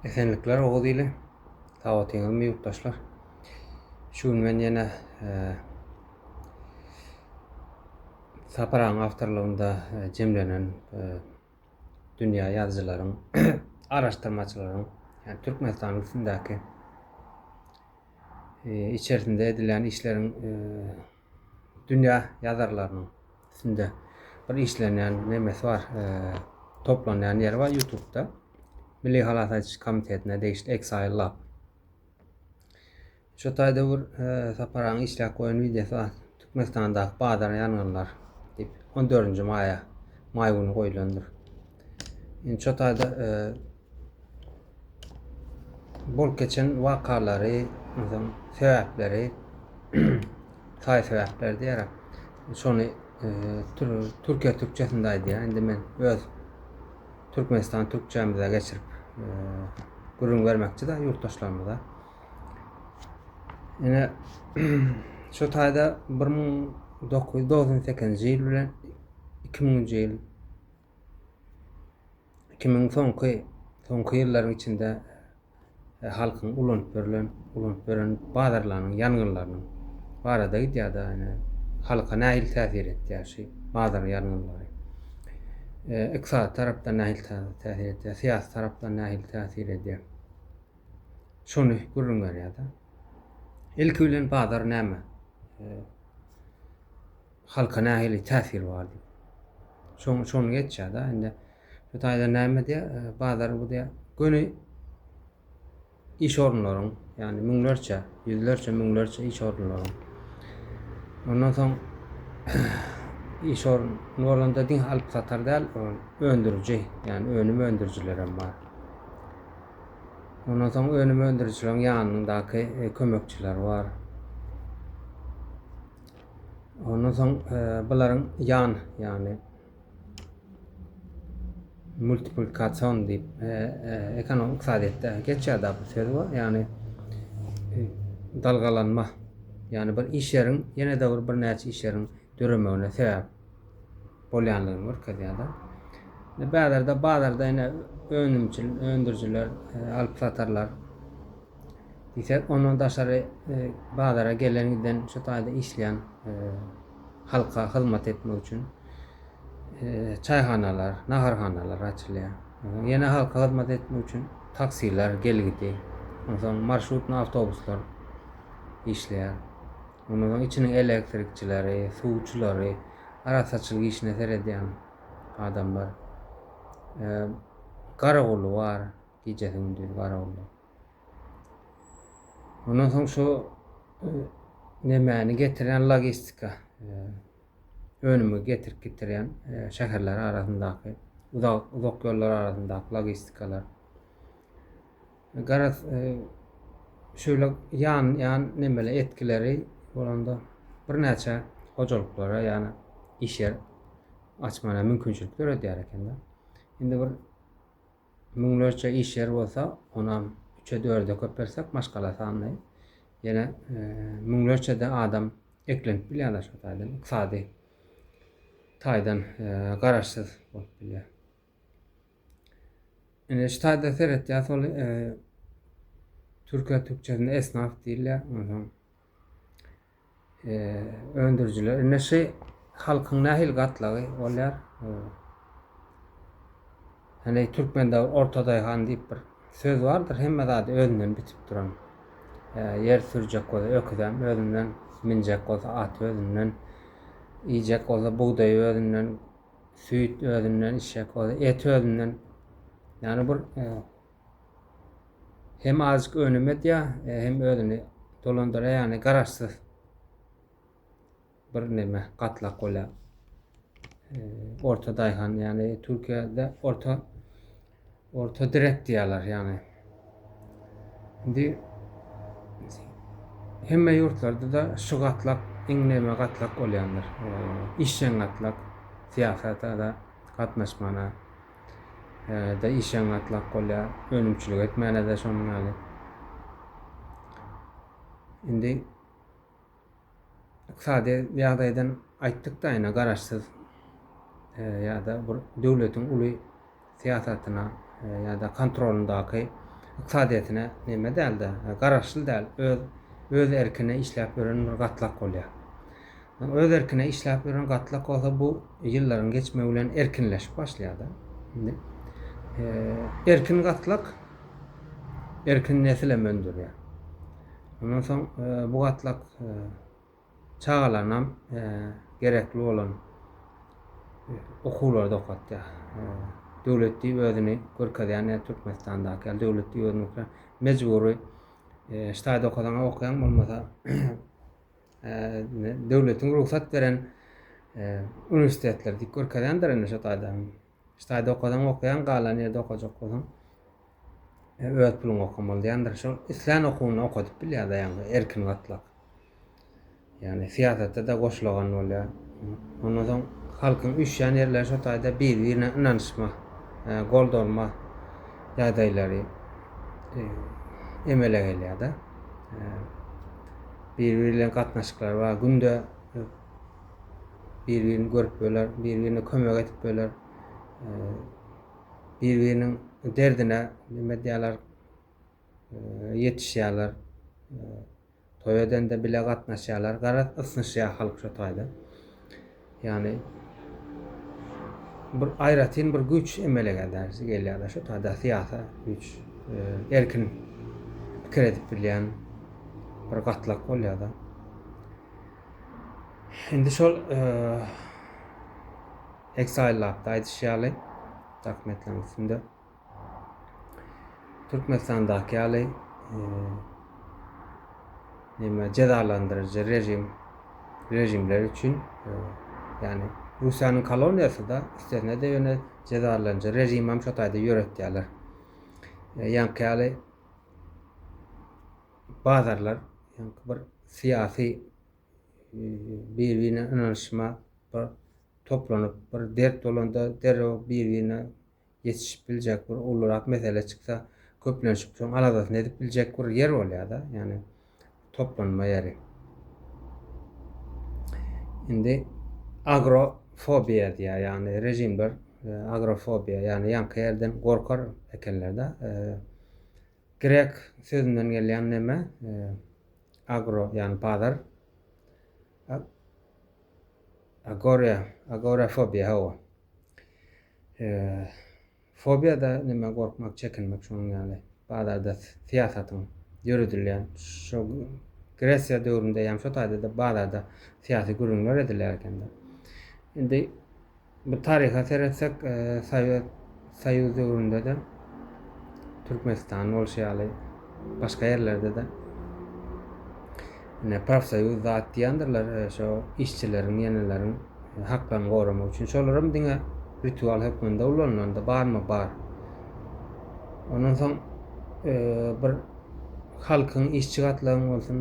Esenlikler Oguz ili. Sag otyňyzmy ýurtdaşlar? Şu gün men ýene Sapar agaň awtorlygynda jemlenen dünýä ýazyjylaryň, araşdyrmaçylaryň, ýagny Türkmenistanyň üstündäki içerisinde edilýän işleriň dünýä ýazarlarynyň üstünde bir işlenýän nemesi bar, toplanýan ýeri bar YouTube'da. Milli halas ediş komitetine degişli Exile Lab. Şu taýda bir Sapar agaň işläp goýan wideosy bar. Türkmenistandaky bazar ýangynlar diýip 14-nji maýa maý güni goýlandyr. Indi şu taýda bolup geçen wakalary, onsoň sebäpleri, saý sebäpleri diýer. Şony Türkiýe türkçesinde aýdýar. Indi men öz Türkmenistan türkçämize geçirip gürrüň bermekçi-de ýurtdaşlarymyza. Ine şu taýda 1998-nji ýyl bilen 2000-nji ýyl 2000 soňky soňky ýyllaryň içinde e, halkyň ulanyp berlen ulanyp beren bazarlarynyň ýangynlarynyň barada gidýär-de ine halka nähili täsir etýär şu bazar ýangynlary. E, ykdysady tarapdan nähili täsir etýär, syýasy tarapdan nähili täsir edýär. Şony gürrüň berýär-de. Ilki bilen bazar näme? E, halka nähili täsiri bar diýip. Şoň şony geçýär-de indi. Bu taýda näme diýýär? E, bazar bu diýýär. Göni iş orunlaryň, ýagny müňlerçe, ýüzlerçe, müňlerçe iş orunlaryň. Ondan soň iş orny bolanda diňe alyp satar däl, öndüriji, ýagny önüm öndürijiler hem bar. Ondan soň önüm öndürijileriň ýanyndaky e, kömekçiler bar. Ondan soň e, bularyň ýan, ýagny multiplikasion diýip e, e, ekonomik ykdysadyýetde geçýär da bu söz bar. Ýagny e, dalgalanma. Ýagny bir iş ýeriň ýene-de bir birnäçe iş ýeriň döremegine sebäp bolýanlygyny görkezýär-de. Indi bäzerde bazarda ýene önümçil öndürijiler e, alyp satarlar. Diýsek, ondan daşary e, bazara gelen giden şu taýda işleýän e, halka hyzmat etmek üçin çaýhanalar, naharhanalar açylýar. Ýene halka hyzmat etmek üçin taksiler gelgidi. Onsoň marşrutny awtobuslar işleýär. Ondan soň içiniň elektrikçileri, suwçulary, arassaçylyk işine seredýän adamlar. Garawuly bar, gijesi gündiz garawuly. Ondan soň şu nemäni getirýän logistika, önümi getirip getirýän şäherler arasyndaky uzak uzak ýollar arasyndaky logistikalar. Garaz, şöyle ýan ýan nemeli etkileri bolanda birnäçe hojalyklara ýany iş ýer açmana mümkinçilik döredýär ekende. Indi bir müňlerçe iş ýeri bolsa, onam üçe dörde köpelsek maşgala sanyny ýene müňlerçe-de adam eklenip bilýärler şo taýdan ykdysady taýdan garaşsyz bolup bilýär. Ine şu taýda seretýäs ol Türkiýe türkçesinde esnaf diýilýär. Onsoň öndürijiler. Ine şu halkyň nähili gatlagy bolýar? Hani türkmende orta daýhan diýip bir söz bardyr, hemme zady özünden bitip duran. Ýer sürjek bolsa öküzem özünden, minjek bolsa at özünden, iýjek bolsa bugdaýy özünden, Süýt özünden, içjek bolsa et özünden. Ýagny bir e, hem azajyk önüm edýär, e, hem özüni dolandyrýar, ýagny garaşsyz bir neme gatlak bolýar. E, orta daýhan, ýagny Türkiýede orta Orta direk diýýärler ýagny. Indi hemme ýurtlarda-da şu gatlak iň neme gatlak bolýandyr. Işjeň gatlak syýasata-da gatnaşmana da işjeň gatlak bolýar, önümçilik etmäne-de şonuň ýaly. Indi Ykdysady ýagdaýdan aýtdyk-da ine garaşsyz ýa-da bir döwletiň uly syýasatyna ýa-da kontrolyndaky ykdysadyýetine neme däl-de, garaşly däl, öz öz erkine işläp ýören bir gatlak bolýar. Öz erkine işläp ýören gatlak bolsa bu ýyllaryň geçmegi bilen erkinleşip başlaýar-da. Indi erkin gatlak erkin nesilem öndürýär. Ondan soň bu gatlak çagalarynam gerekli bolan okuwlarda okatýar. Döwlet diýip özüni görkezýän ýa Türkmenistandaky ýaly döwlet diýip özüni görkezýän mejbury ştaýda okasaň okaýaň bolmasa döwletiň rugsat beren uniwersitetleri diýip görkezýändir indi şo taýda. Şu taýda okasaň okaýaň, galan ýerde okajak bolsaň öz puluňa okamaly diýendir. Şol islän okuwyny okadyp bilýär-de, ýagny erkin gatlak. Ýagny syýasatda-da goşulagan bolýar. Ondan soň halkyň üýşýän ýerleri şo taýda bir-birine ynanyşma, goldanma ýagdaýlary emele gelýär-de. Bir-biri bilen gatnaşyklary bar. Günde bir-birini görüp böler, bir-birine kömek edip böler. Bir-biriniň derdine neme edýärler, ýetişýärler. Toý edende bile gatnaşýarlar. Garaz, ysnyşýar halk şo taýda. Ýagny bir aýratyn bir güýç emele gelýär, gelýär şo taýda syýasy güýç, erkin pikir edip bilýän bir gatlak bolýar-da. Indi şol Exile Lab-da aýdyşy ýaly dokumentleriň üstünde Türkmenistandaky ýaly neme jezalandyryjy režim režimler üçin ýagny Russiýanyň koloniýasy-da üstesine-de ýöne jezalandyryjy režimem şo taýda ýöretýärler. Ýaňky ýaly bazarlar ýaňky bir syýasy bir-birine ynanyşma bir toplanyp bir dert bolanda derrew bir-birine ýetişip biljek bir ulurak mesele çyksa köplenişip şoň aladasyny edip biljek bir ýer bolýar-da, ýagny toplanma ýeri. Indi agrofobiýa diýýär, ýagny režimler e, agrofobiýa, ýagny ýaňky ýerden gorkar ekenler-de. E, grek sözünden gelýän neme? E, agro, ýagny bazar. Agoria, agorafobiýa, hawa. Fobiýa-da neme gorkmak, çekinmek şonuň ýaly. Bazarda syýasatyň ýöredilýän şo Gresiýa döwründe ýa şo taýda-da bazarda syýasy gürrüňler edilýär ekende. Indi bu taryha seretsek, Sowet Soýuz döwründe-de Türkmenistan bolşy ýaly başga ýerlerde-de ine profsoýuz zat diýendirler şo işçileriň ýeneleriň haklaryny goramak üçin. Şolaram diňe ritual hökmünde ulanylanda barmy bar. Ondan soň bir halkyň işçi gatlagyň bolsun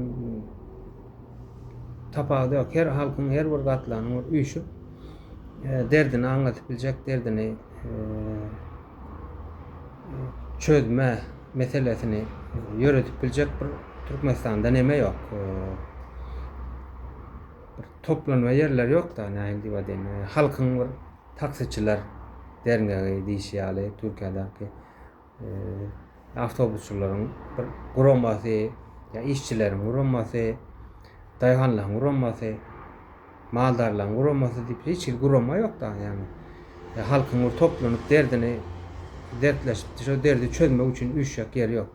tapawudy ýok. Her halkyň her bir gatlagynyň bir üýşüp derdini aňladyp biljek derdini çözme meselesini ýöredip biljek bir Türkmenistanda neme ýok. Bir toplanma ýerler ýok-da, nähili diýip aýdaýyn, halkyň bir taksiçiler derňegi diýşi ýaly Türkiýedäki awtobusçylaryň bir guramasy ýa işçileriň guramasy, daýhanlaryň guramasy, maldarlaryň guramasy diýip hiç hili gurama ýok-da, ýagny halkyň bir toplanyp derdini dertleşip şo derdi çözmek üçin üýşjek ýeri ýok.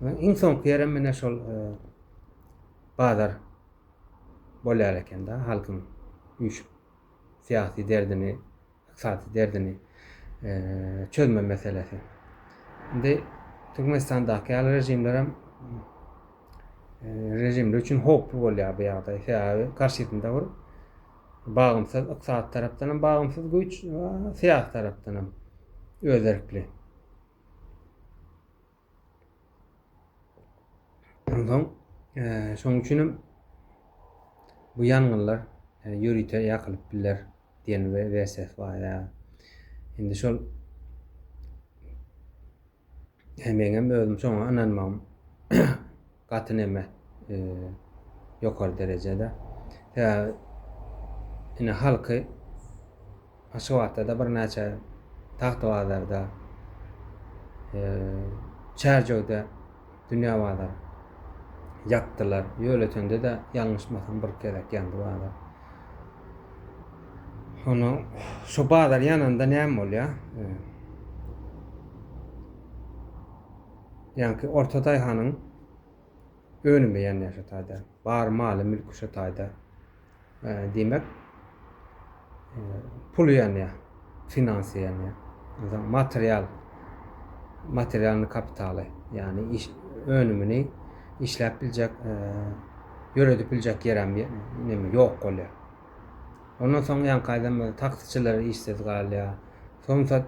Iň soňky ýerem ine şol bazar. Bolýar eken-de, halkyň üýşüp syýasy derdini, ykdysady derdini çözme meselesi. Indi Türkmenistandaky ýaly režimlerem režimler üçin howply bolýar bu ýagdaý. Sebäbi garşysynda bir bagymsyz, ykdysady tarapdan hem bagymsyz güýç, syýasy tarapdan hem öz erkli. Onsoň şonuň üçin hem bu ýangynlar ýörite ýakylyp biler diýen wersiýasy bar ýa. Indi şol meňem özüm şoňa ynanmagym gaty neme ýokary derejede. Sebäbi ine halky Aşgabatda-da birnäçe Tagtabazarda. Çärjewde dünýä bazar ýakdylar. Ýöletende-de ýalňyşmasam bir gezek ýandy bazar. Ony şo bazar ýananda näme bolýar? Ýaňky orta daýhanyň önümi ýanýar şo taýda. Bar maly, mülki şo taýda. Diýmek, puly ýanýar, finansy ýanýar. Onsoň material, materialny kapitaly, ýagny iş önümini işläp biljek, ýöredip biljek ýerem neme ýok bolýar. Ondan soň ýaňky aýdan taksiçiler işsiz galýar. Somsa,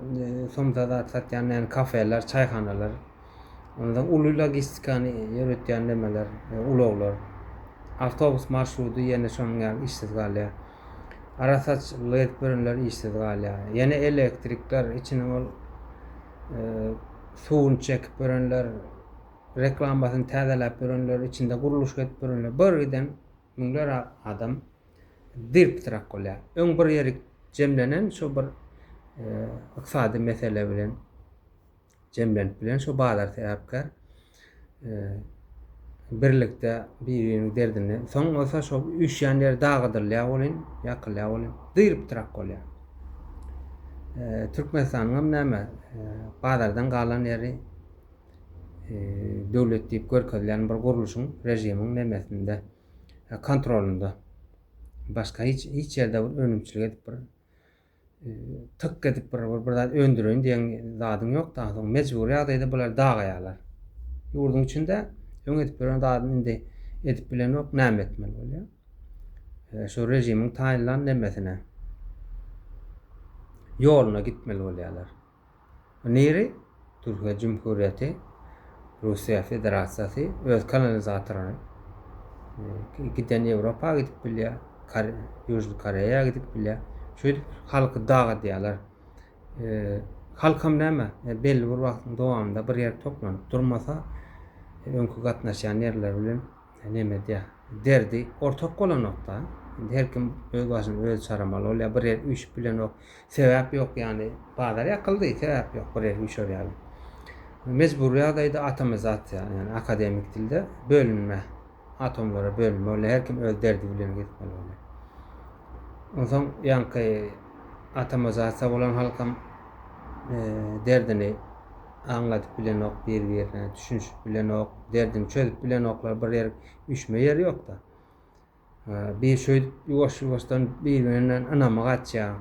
somsa zat satýan ýagny kafeler, çaýhanalar Ondan uly logistikany ýöretýän nemeler, ulaglar. Awtobus marşrudy ýene şonuň ýaly işsiz galýar. Arassaçylyk edip ýörenler işsiz galýar. Ýene elektrikler, içiniň ol suwuny çekip ýörenler, reklamasyny täzeläp ýörenler, içinde gurluşyk edip ýörenler, bir giden müňler adam dyr-pytrak bolýar. Öň bir ýerik jemlenen şo bir ykdysady mesele bilen jemlenip bilen şo bazar sebäpkär birlikde bir-biriniň derdini soň bolsa şo üýşýän ýeri dagadylýar welin, ýakylýar welin, dyryp-dyrak bolýar. Türkmenistanyň hem näme bazardan galan ýeri döwlet diýip görkezilýän bir gurluşyň, režimiň nemesinde, kontrolynda. Başga hiç hiç ýerde bir önümçilik edip bir Tykk edip bir bir zat öndüreýin diýen zadyň ýok da, soň mejbury ýagdaýda bular dagaýarlar. Ýurduň içinde öň edip ýören zadyny indi edip bilenok, näme etmeli bolýar? E, şu režimiň taýynlan nemesine ýoluna gitmeli bolýarlar. Niri Türkiýe Jumhuriyeti, Russiýa Federasiýasy öz kolonizatoryny giden Ýewropa gidip bilýär, Ýužny Koreýa gidip bilýär. Şeýdip halky dagadýarlar. Halkam näme? Belli bir wagtyň dowamynda bir ýere toplanyp durmasa, öňki gatnaşýan ýerleri bilen neme edýär? Derdi ortak bolanok-da. Indi her kim öz başyny özi çaramaly bolýar, bir ýere üýşüp bilenok. Sebäp ýok ýagny bazar ýakyldy sebäp ýok bir ýere üşer ýaly. Mejbury ýagdaýda atomizasiýa ýagny akademik dilde bölünme atomlara bölünme bolýar her kim öz derdi bilen gitmeli bolýar. Onsoň ýaňky atomizasiýa bolan halkam derdini aňladyp bilenok bir birine düşünişip bilenok derdini çözüp bilenoklar bir ýere üşme ýeri ýokda. Bir şöýdüp ýuwaş-ýuwaşdan bir-birinden ynamy gaçýar.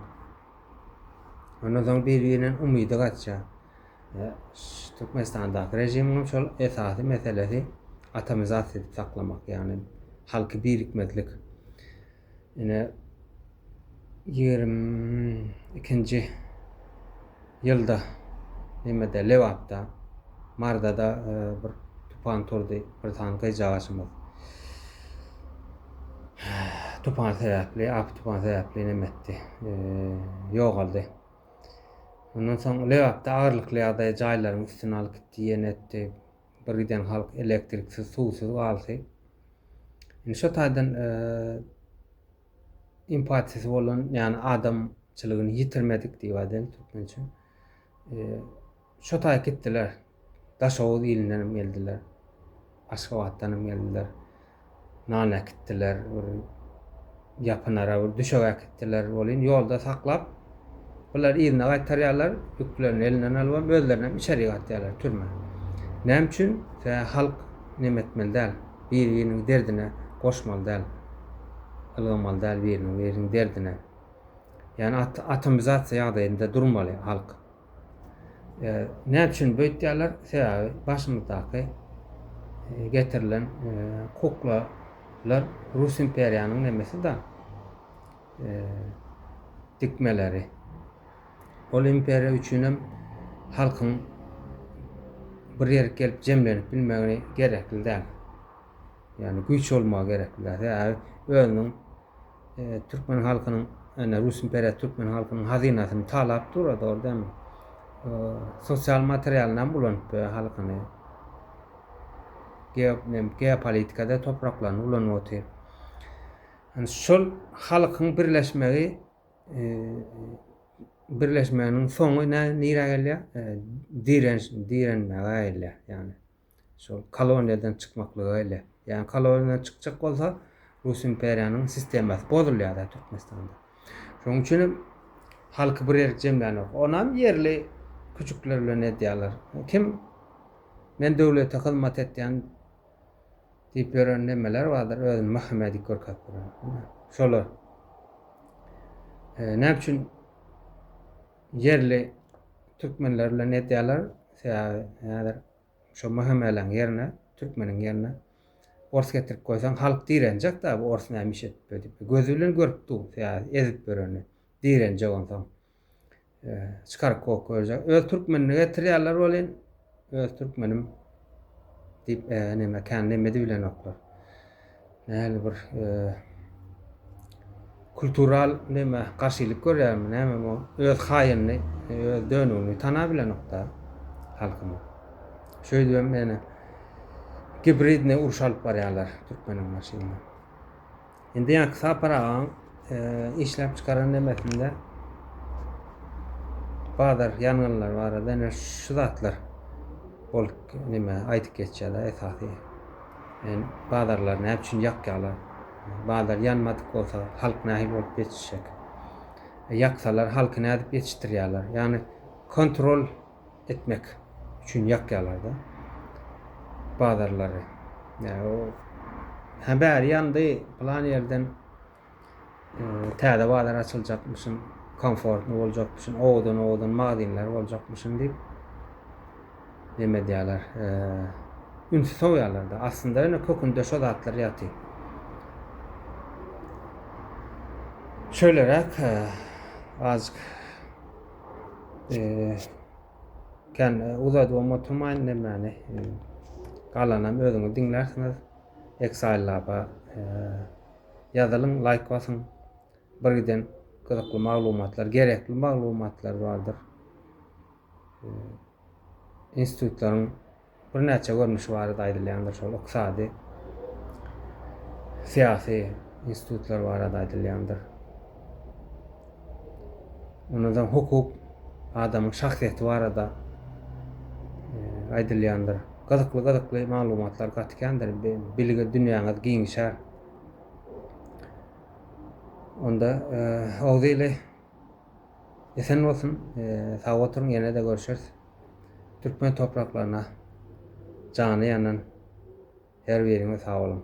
Ondan soň bir-birinden umydy gaçýar. Türkmenistandaky režimiň hem şol esasy meselesi atomizasiýa edip saklamak, ýagny halky birikmezlik. Ine 22-nji ýylda nemede Lebapda, Maryda-da bir tupan turdy, bir sany gyzjagaşymyz tupan sebäpli, apy tupan sebäpli neme etdi, ýogaldy. Ondan soň Lebapda agyrlykly ýagdaý jaýlaryň üstüni alyp gitdi, ýene etdi. Bir giden halk elektriksiz, suwsuz galdy. Indi şo taýdan empatiýasy bolan, ýagny adamçylygyny ýitirmedik diýip aýdaýyn türkmençe. Şo taý gitdiler. Daşoguz ilinden hem geldiler. Aşgabatdan hem geldiler. Nan äkitdiler, bir ýapynara bir düşek äkitdiler. Welin ýolda saklap, bular yzyna gaýtarýarlar, ýüklerini elinden alyp özlerini hem içerik atýarlar türmä. Näme üçin? Sebäbi halk neme etmeli däl. Bir-biriniň derdine goşmaly däl. Ylgamaly däl biriniň biriniň derdine. Ýagny atomizasiýa ýagdaýynda durmaly halk. Näme üçin beýtýärler? Sebäbi başymyzdaky getirilen kuklalar Rus imperiýanyň nemesi-da dikmeleri. Ol imperiýa üçinem halkyň bir ýere gelip jemlenip bilmegini gerekli däl. Ýagny güýç bolmagy gerekli däl. Sebäbi özüniň türkmen halkynyň, ýagny Rus imperiýasy türkmen halkynyň hazynasyny talap dur, dogry dälmi? Sosial materialyny hem ulanyp halkyny. Geopolitikada topraklaryny ulanyp otyr. Şol halkyň birleşmegi. birleşmeginiň soňy nä nirä gelýär? Direnç direnmäge gelýär. Ýagny şol koloniýadan çykmaklyga gelýär. Ýagny koloniýadan çykjak bolsa Rus imperiýanyň sistemasy bozulýar-da Türkmenistanda. Şonuň üçin hem halky bir ýere jemlänok. Onam ýerli küçükler bilen edýärler. Kim men döwlete hyzmat etýän diýip ýören nemeler bardyr, özüni möhüm edip görkezip ýören. Şolar. E, näme üçin ýerli türkmenler bilen edýärler? Sebäbi häzir şo MHM-leň ýerine, türkmeniň ýerine ors getirip goýsaň halk direnjek da bu ors näme iş edip ýör diýip. Gözi bilen görüp dur, sebäbi ezip ýöreni. Direnjek onsoň. Çykaryp kowup görjek. Öz türkmenini getirýärler welin, öz türkmenim diýip neme kän neme diýilenoklar. Nähili bir kultural neme garşylyk görýärmi näme bu öz haýynyny, öz dönügini tanabilenokda halkymyz. Şeýdibem ýene gibridni uruş alyp barýarlar türkmeniň garşysyna. Indi ýaňky Sapar agaň işläp çykaran nemesinde bazar ýangynlary barada ine şu zatlar bolup neme aýdyp geçýärler esasy. Yani bazarlar näme üçin ýakýarlar? Bazar ýanmadyk bolsa halk nähili bolup ýetişjek? Ýaksalar halky nädip ýetişdirýärler? Ýagny kontrol etmek üçin ýakýarlar-da bazarlary. Ýa o hä bäri ýandy, pylan ýerden täze bazar açyljakmyşyn, komfortny boljakmyşyn, owadan-owadan magazinler boljakmyşyn diýip neme edýärler, ünsi sowýarlar-da. Aslynda ýöne kökünde şo zatlar ýatyr. Şeýleräk azajyk Kän uzadybam oturmaýyn nemäni. Galanam özüňiz diňlärsiňiz. Exile Lab-a ýazylyň, laýk basyň. Bir giden gyzykly maglumatlar, gerekli maglumatlar bardyr. Institutlaryň Birnäçe görnüşi barada aýdylýandyr şol ykdysady, syýasy institutlar barada aýdylýandyr. Ondan soň hukuk, adamyň şahsyýeti barada aýdylýandyr. Gyzykly gyzykly maglumatlar gaty kändir. Bilgi dünýäňiz giňişer. Onda Oguz ili esen bolsun. Sag oturyň ýene-de görüşeris. Türkmen topraklaryna jany ýanan her biriňiz sag boluň.